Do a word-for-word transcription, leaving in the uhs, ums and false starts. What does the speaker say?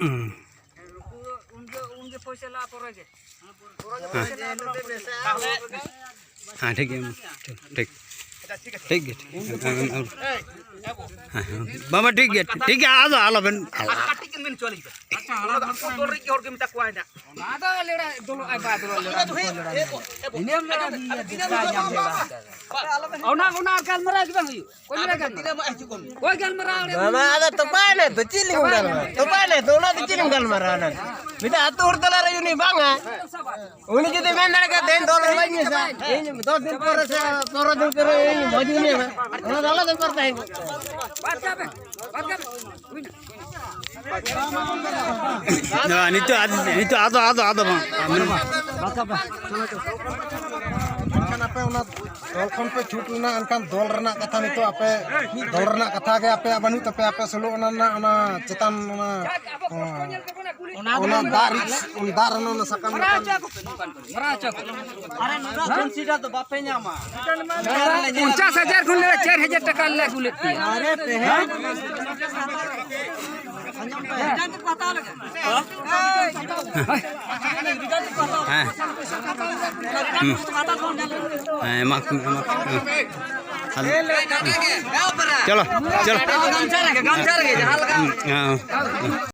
ᱦᱩᱸ᱾ ᱩᱱᱜᱮ, ᱩᱱᱜᱮ ᱯᱚᱭᱥᱟ ᱞᱟᱜᱼᱟ ᱯᱚᱨᱮ ᱜᱮ᱾ ᱯᱚᱨᱮ ᱜᱮ ᱦᱮᱸ᱾ ᱯᱚᱭᱥᱟ ᱞᱟᱜᱼᱟ, ᱯᱚᱨᱮ ᱜᱮ᱾ ᱦᱮᱸ, ᱴᱷᱤᱠ ᱜᱮᱭᱟ, ᱢᱟ᱾ ᱴᱷᱤᱠ, ᱴᱷᱤᱠ᱾ ᱴᱷᱤᱠ ᱜᱮᱭᱟ, ᱴᱷᱤᱠ ᱜᱮᱭᱟ᱾ ᱦᱮᱸ, ᱦᱮᱸ, ᱦᱮᱸ᱾ ᱵᱟᱵᱟ, ᱴᱷᱤᱠ ᱜᱮᱭᱟ, ᱴᱷᱤᱠ ᱜᱮᱭᱟ, ᱟᱫᱚ ᱟᱞᱚᱵᱮᱱ, ᱟᱞᱚ᱾ ᱟᱨ ᱠᱟᱹᱴᱤᱡ ᱪᱩᱞᱩᱝ ᱵᱮᱱ ᱪᱚᱞ ᱤᱧ ᱯᱮ᱾ ᱚᱱᱟ ᱫᱚ ᱟᱠᱚ ᱫᱚᱞ ᱨᱮᱱ ᱦᱚᱲ ᱜᱮ ᱢᱮᱛᱟ ᱠᱚᱣᱟ ᱦᱟᱸᱜ᱾ ᱟᱫᱚ ᱞᱮᱲᱟ ᱫᱚᱞᱚᱜ ᱟᱭ, ᱵᱟᱭ ᱫᱚᱞᱚᱜ ᱞᱮᱲᱟ ᱫᱚ ᱵᱟᱭ ᱞᱮᱲᱟ᱾ ᱤᱱᱟᱹᱢ ᱞᱮᱲᱟ ᱜᱮ ᱤᱭᱟᱹ ᱫᱤᱥᱟᱹ ᱧᱟᱢ ᱞᱮᱲᱟ᱾ ᱚᱱᱟ, ᱚᱱᱟ ᱜᱟᱞᱢᱟᱨᱟᱣ ᱜᱮ ᱵᱟᱝ ᱦᱩᱭᱩᱜ᱾ ᱚᱠᱚᱭ ᱞᱮᱲᱟ ᱜᱟᱞᱢᱟᱨᱟᱣ? ᱚᱠᱚᱭ ᱜᱟᱞᱢᱟᱨᱟᱣ ᱞᱮᱲᱟ? ᱵᱟᱵᱟ, ᱟᱫᱚ ᱛᱚᱯᱟᱭ ᱱᱟᱭ ᱛᱚ, ᱪᱮᱫ ᱞᱤᱧ ᱜᱟᱞᱢᱟᱨᱟᱣ? ᱛᱚᱯᱟᱭ ᱱᱟᱭ ᱛᱚ, ᱚᱱᱟ ᱫᱚ ᱪᱮᱫ ᱞᱤᱧ ᱜᱟᱞᱢᱟᱨᱟᱣ ᱱᱟ? ᱢᱤᱫᱴᱟᱝ ᱟᱹᱛᱩ ᱦᱚᱲ ᱛᱟᱞᱟ ᱨᱮ ᱩᱱᱤ ᱵᱟᱝᱟ᱾ ᱩᱱᱤ ᱡᱩᱫᱤ ᱢᱮᱱ ᱫᱟᱲᱮ ᱠᱷᱟᱱ, "ᱫᱮᱱ ᱫᱚᱞ ᱨᱮ ᱵᱟᱹᱧ ᱢᱮᱥᱟ, ᱤᱧ ᱫᱚᱥ ᱫᱤᱱ ᱯᱚᱨᱮ ᱥᱮ ᱯᱚᱱᱨᱚ ᱫᱤᱱ ᱯᱚᱨᱮ ᱤᱧ ᱢᱚᱡᱽ ᱜᱮ ᱢᱮᱱᱟᱢᱟ", ᱚᱱᱟ ᱫᱚ ᱟᱞᱟᱫᱟ ᱵᱮᱯᱟᱨ ᱛᱟᱦᱮᱸ ᱠᱚᱜᱼᱟ᱾ ᱱᱤᱛᱚᱜ ᱟᱫᱚ, ᱱᱤᱛᱚᱜ ᱟᱫᱚ, ᱟᱫᱚ, ᱟᱫᱚ ᱵᱟᱝ᱾ ᱮᱱᱠᱷᱟᱱ ᱟᱯᱮ ᱚᱱᱟ ᱫᱚᱞ ᱠᱷᱚᱱ ᱯᱮ ᱪᱷᱩᱴ ᱞᱮᱱᱟ, ᱮᱱᱠᱷᱟᱱ ᱫᱚᱞ ᱨᱮᱱᱟᱜ ᱠᱟᱛᱷᱟ ᱱᱤᱛᱚᱜ ᱟᱯᱮ, ᱫᱚᱞ ᱨᱮᱱᱟᱜ ᱠᱟᱛᱷᱟ ᱜᱮ ᱟᱯᱮᱭᱟᱜ ᱵᱟᱹᱱᱩᱜ ᱛᱟᱯᱮᱭᱟ, ᱟᱯᱮ ᱥᱳᱞᱳ ᱟᱱᱟ ᱨᱮᱱᱟᱜ ᱚᱱᱟ ᱪᱮᱛᱟᱱ ᱚᱱᱟ, ᱚᱱᱟ ᱫᱟᱜ ᱨᱤ-, ᱫᱟᱜ ᱨᱮᱱᱟᱜ ᱚᱱᱟ ᱥᱟᱠᱟᱢ ᱞᱮᱠᱟ᱾ ᱟᱨᱮ ᱱᱩᱱᱟᱹᱜ consider ᱫᱚ ᱵᱟᱯᱮ ᱧᱟᱢᱟ᱾ ᱯᱚᱧᱪᱟᱥ ᱦᱟᱡᱟᱨ ᱠᱷᱚᱱ ᱞᱮ ᱪᱟᱨ ᱦᱟᱡᱟᱨ ᱴᱟᱠᱟ ᱞᱮ ᱟᱹᱜᱩ ᱞᱮᱫ ᱯᱮᱭᱟ᱾ ᱟᱨᱮ ᱛᱮᱦᱮᱧ᱾ ᱦᱮᱸ᱾ ᱦᱩᱸ᱾ ᱦᱮᱸ, ᱮᱢᱟ ᱠᱚ, ᱮᱢᱟ ᱠᱚ, ᱦᱮᱸ᱾ ᱟᱫᱚ, ᱪᱚᱞᱚ, ᱪᱚᱞᱚ᱾ ᱜᱟᱢᱪᱷᱟ ᱨᱮᱜᱮ, ᱜᱟᱢᱪᱷᱟ ᱨᱮᱜᱮ, ᱡᱟᱦᱟᱸ ᱞᱮᱠᱟ᱾ ᱦᱩᱸ, ᱦᱮᱸ, ᱦᱮᱸ᱾